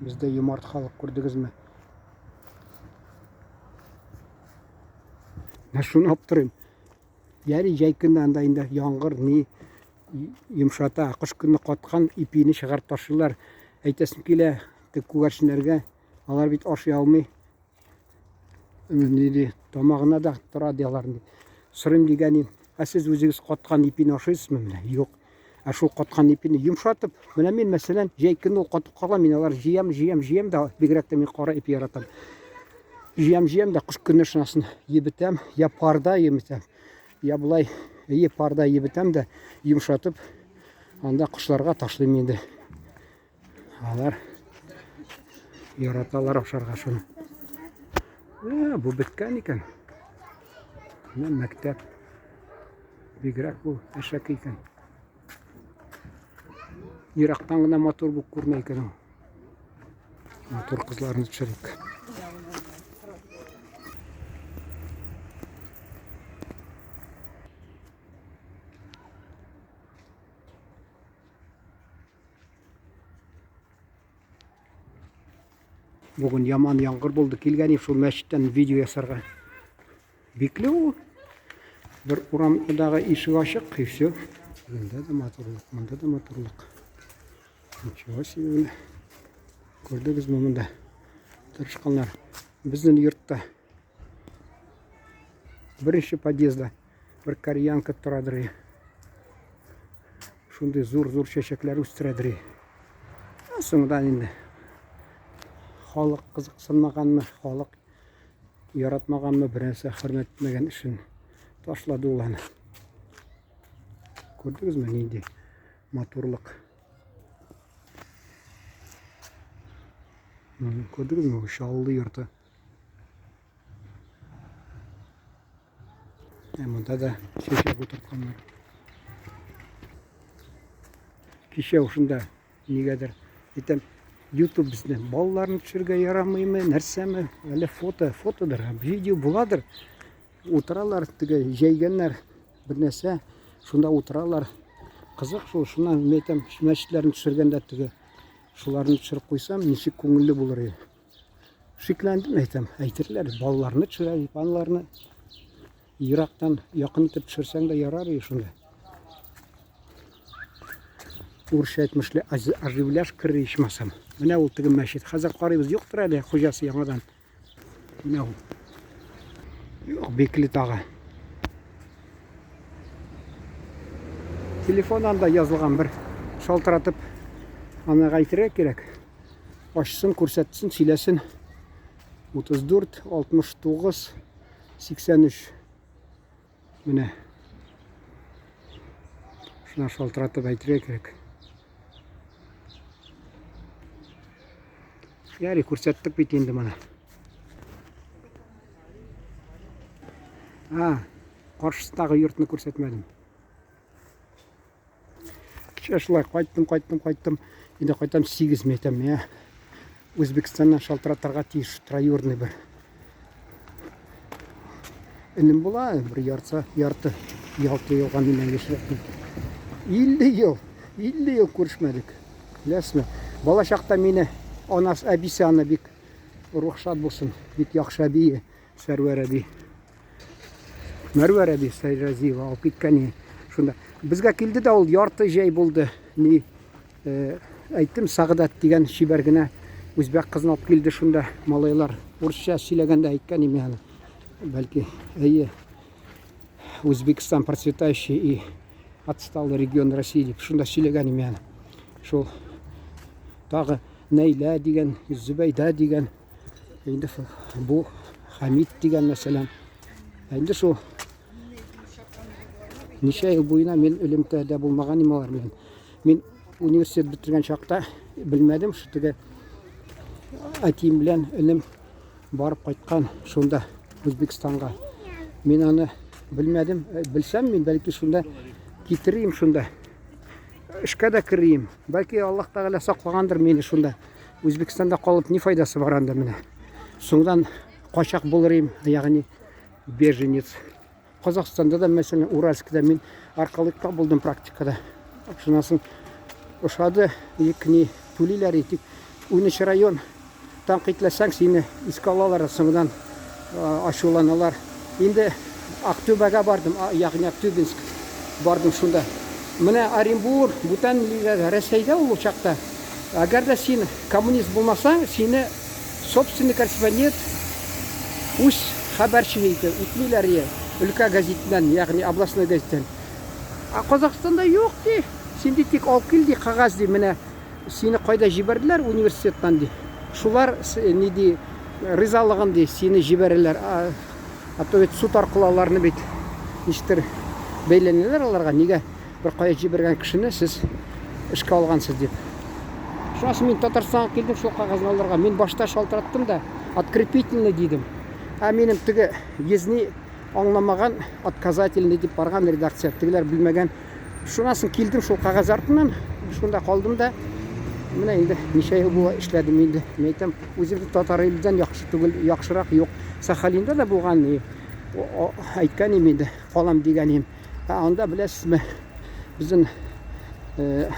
Бездә юмарт халык күрдегезме? Менә шуны аптырыйм. Яри җәй көне анда инде яңгыр ни йомшата, кыш көне каткан ипине чыгарып ташлыйлар. Әйтәсем килә, тек күгәрченнәргә, алар бит ашый алмый. Ни тамагына да тора ди алар. Сорыйм дигән, ә сез үзегез каткан ипине ашыйсызмы менә? Юк. Ә шул каткан ипине йомшатып, менә мин, мәсәлән, җәй көне ул катып кала, мин алар җыям, җыям, җыям да, бигрәк тә мин кара ипи яратам. Җыям, җыям да, кыш көне шунысын ебетәм, я парда ебетәм, я болай, әйе, парда ебетәм дә, йомшатып, анда кошларга ташлыйм инде. Алар яраталар ашарга шуны. Ә, бу беткән икән. Менә мәктәп. Бигрәк бу әшәке икән. Ерактан гына матур булып күренә икән ул. Матур кызларны төшерик. Бүген яман яңгыр булды. Килгән идем шул мәчеттән видео ясарга. Бикле ул. Бер урамдагы ишек ачык, и все. Монда да матурлык, монда да матурлык. Ничего себе менә. Күрдегезме монда? Тырышканнар. Безнең йортта беренче подъездда бер кореянка торадыр. Шундый зур-зур чәчәкләр үстерәдер. Соңдан инде халык кызыксынмаганмы, халык яратмаганмы, берәрсе хөрмәт итмәгән эшен ташлады ул аны. Күрдегезме нинди матурлык? Күрдегезме, Чаллы йорты. Ә монда да чәчәк утыртканнар. Кичә ушында нигәдер әйтәм, YouTube безне балаларны төшерергә ярамыймы, нәрсәме? Әле фото, фотодыр, видео буладыр. Утыралар, теге җәйгәннәр бер нәрсә, шунда утыралар. Кызык шул, шуннан мин әйтәм, мәчетләрне төшергәндә теге шуларны төшереп куйсам, ничек күңелле булыр иде. Шикләндем, әйтәм, әйтерләр, балаларны төшерә дип, аналарны ерактан якын итеп төшерсәң дә ярар и шунда. Урысча әйтмешли, оживляшь керер ичмасам. Менә ул теге мәчет. Хәзер карыйбыз, юктыр әле хуҗасы яңадан. Менә ул. Юк, бикле тагы. Телефон анда язылган бер шалтыратып анага әйтергә кирәк. Ачсын, күрсәтсен, сөйләсен. 34 69 83. Менә. Шуна шалтыратып әйтергә кирәк. Яри, күрсәттек бит инде моны. А, каршысындагы йортны күрсәтмәдем. Кичә шулай кайттым, кайттым, кайттым. Инде кайтам 8 мәйтәм, я. Үзбекстаннан шалтыратырга тиеш троюродный бер. Энем була, бер ярты, ярты, ярты елга миннән яшьрәк. 50 ел, 50 ел күрешмәдек. Беләсезме? Бала чакта мине анасы, әбисе аны бик рухшат булсын, бик яхшы әби, Сәрвәр әби. Мәрвәр әби Сайразиева алып киткән иде. Шунда безгә килде дә ул ярты җәй булды. Ни э, әйттем, Сәгъдәт дигән чибәр генә үзбәк кызын алып килде шунда. Малайлар урысча сөйләгәндә әйткән иде аны. Бәлки, әйе, Узбекистан процветающий и отсталый регион России дип шунда сөйләгән иде аны. Шул тагы Нәйлә дигән, Зөбәйдә дигән Инде бу Хамид дигән мәсәлән. Инде шул ничә ел буена мин элемтәдә булмаган идем алар белән. Мин университет бетергән чакта белмәдем, шу теге әтием белән энем барып кайткан шунда Үзбекстанга. Мин аны белмәдем. Э, белсәм, мин бәлки шунда китерим шунда. Эшкә дә керим. Бәлки Аллаһ Тәгалә саклагандыр мине шунда. Үзбекстанда калып ни файдасы бар анда менә. Соңдан качак булыр идем, ягъни беженец. Казахстанда да, мәсәлән, Уральскида мин аркалыкта булдым практикада. Шуннан соң ошады, ник ни түлиләр тик 13 район тәнкыйтьләсәң, сине искә алалар, соңыннан ачуланалар. Инде Актүбәгә бардым, ягъни Актюбинск бардым шунда. Менә Оренбур, бүтән Рәсәйдә ул чакта. Әгәр дә син коммунист булмасаң, сине собственный корреспондент үз хәбәрче итеп итмиләр е, өлкә гәзитеннән, ягъни областной гәзиттән. Ә Казахстанда юк ди. Син ди тик алып кил ди кәгазь ди, менә сине кайда җибәрделәр университеттан ди. Шулар ни ди ризалыгын ди, сине җибәрәләр. А то ведь суд аркылы аларны бит ничектер бәйләнәләр аларга. Нигә бер кая җибәргән кешене сез эшкә алгансыз дип. Шуннан соң мин Татарстанга килдем шул кәгазьне алырга. Мин башта шалтыраттым да, открепительный дидем. Ә минем теге езни аңламаган отказательный дип барган редакция. Тегеләр белмәгән. Шуннан соң килдем шул кәгазь артыннан, шунда калдым да. Менә инде ничә ел була эшләдем инде. Мин әйтәм, үзебезнең татар илдән яхшы түгел, яхшырак юк. Сахалинда да булган, әйткән идем инде, калам дигән идем. Ә анда беләсезме, безнең э,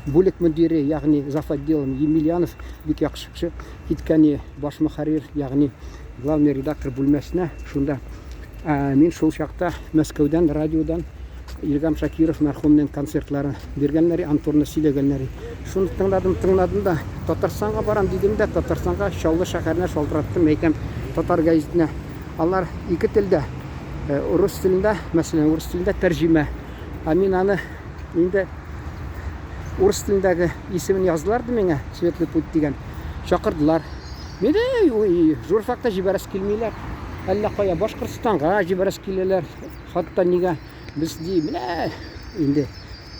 бүлек мөдире, ягъни зав отделом Емельянов бик яхшы кеше, киткән баш мөхәррир, ягъни главный редактор бүлмәсенә шунда. Ә, мин шул чакта Мәскәүдән радиодан Илгам Шакиров мәрхүмнең концертларын биргәннәр, Антурны сөйләгәннәр. Шуны тыңладым, тыңладым да, Татарстанга барам дидем дә, Татарстанга Чаллы шәһәренә шалтыраттым, әйтәм, татар гәзитенә. Алар ике телдә, э, рус телендә, мәсәлән, урыс телендә тәрҗемә. Ә мин аны инде урыс телендәге исемен яздылар ди миңа, Светлый путь дигән. Чакырдылар. Мине журфакта җибәрәсе килмиләр. Әллә кая Башкортстанга җибәрәсе киләләр. Хатта нигә без ди, менә инде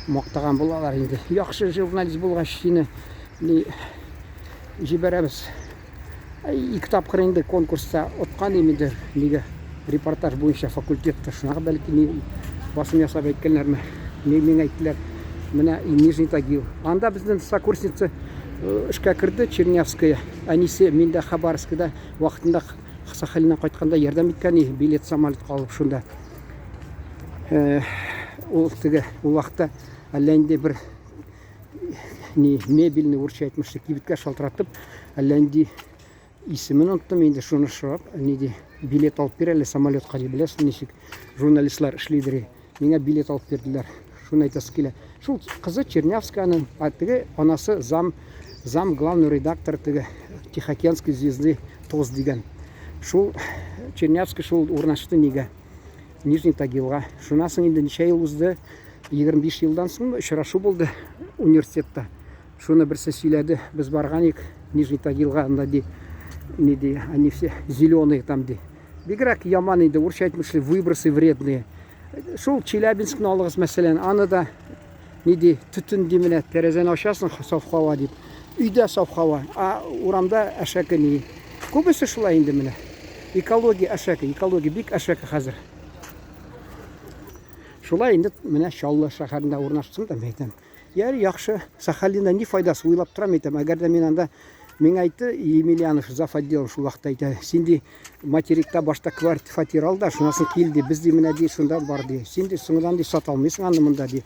мактаган булалар инде. Яхшы журналист булгач сине ни җибәрәбез. Ике тапкыр инде конкурста откан идем инде, нигә репортаж буенча факультетта. Шуңа бәлки ни басым ясап әйткәннәрме? Ни миңа әйттеләр. Менә Нижний Тагил. Анда безнең сокурсница э, эшкә керде, Чернявская. Әнисе мин дә Хабаровскида вакытында Сахалиннан кайтканда ярдәм иткән иде, билет самолетка алып шунда. Э, ул теге ул вакытта әллә инде бер ни мебельный урысча әйтмешли кибеткә шалтыратып, әллә нинди исемен оныттым инде, шуны сорап, ни ди, билет алып бир әле самолетка ди, беләсең ничек журналистлар эшлидер. Миңа билет алып бирделәр. Шуны әйтәсе килә. Шул кызы Чернявскаяның, а теге анасы зам, зам главный редактор теге Тихоокеанской звезды ТОЗ дигән. Шул Чернявский шул урнашты нигә? Нижний Тагилга. Шуннан соң инде ничә ел узды? 25 елдан соң очрашу булды университетта. Шуны берсе сөйләде. Без барган идек Нижний Тагилга, анда ди, не ди, они все зеленые там ди. Бигрәк яман инде, урысча әйтмешли, выбросы вредные. Шул Челябинскны алыгыз, мәсәлән, аны да ни ди, төтен ди менә, тәрәзәне ачасың, саф һава дип. Өйдә саф һава, а урамда әшәке ни. Күбесе шулай инде менә. Экология әшәке, экология бик әшәке хәзер. Шулай инде менә Чаллы шәһәрендә урнаштым да, әйтәм. Ярый, яхшы. Сахалинда ни файдасы, уйлап торам әйтәм. Әгәр дә мин анда миңа әйтте Емельянов зав отделом шул вакытта әйтә. Син ди материкта башта фатир ал да, шуннан соң кил ди. Без ди менә ди шунда бар ди. Син ди соңыннан ди сата алмыйсың аны монда ди.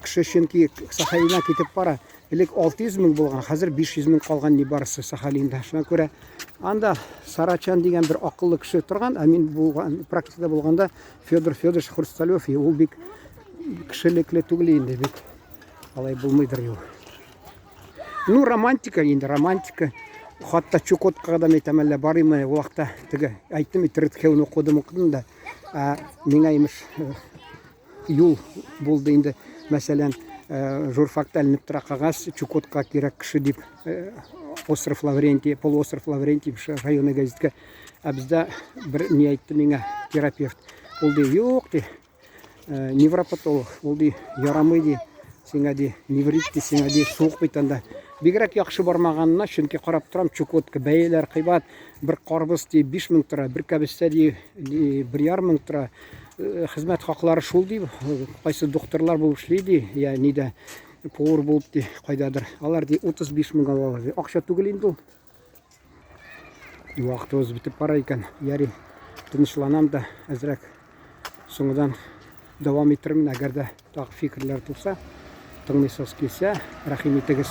Кеше чөнки Сахалиннан китеп бара. Элек 600 мең булган, хәзер 500 мең калган ни барысы Сахалинда. Шуңа күрә анда Сарачан дигән бер акыллы кеше торган, ә мин булган практикада булганда Федор Федорович Хрусталев, ул бик кешелекле түгел инде бит. Алай булмыйдыр юк. Ну, романтика инде, романтика. Хатта Чукоткага да әйтәм, әллә барыймы, ул вакытта теге әйттем, Третхеуны укыдым, укыдым да. Ә, миңа имеш э, юл булды инде. Мәсәлән, э, журфакта эленеп тора кәгазь, Чукотка кирәк кеше дип, э, остров Лаврентий, полуостров Лаврентий районы газетка. Ә бездә бер ни әйтте миңа терапевт. Ул ди, юк ди, э, невропатолог, ул ди, ярамый ди, сиңа ди, неврит ди, сиңа ди, суык бит анда. Бигрәк яхшы бармаганына, чөнки карап торам, Чукотка бәяләр кыйбат, бер карбыз ди 5000 тора, бер кәбестә ди 1,5 мең тора. Э, хезмәт хаклары шул ди, кайсы докторлар булып эшли ди, я нидә повар булып ди, кайдадыр. Алар ди 35 мең алалар ди. Акча түгел инде ул. Вакытыбыз бетеп бара икән. Яри, тынычланам да әзрәк. Соңыдан дәвам итермен, әгәр дә тагы фикерләр туса, тыңлыйсыз килсә, рәхим итегез.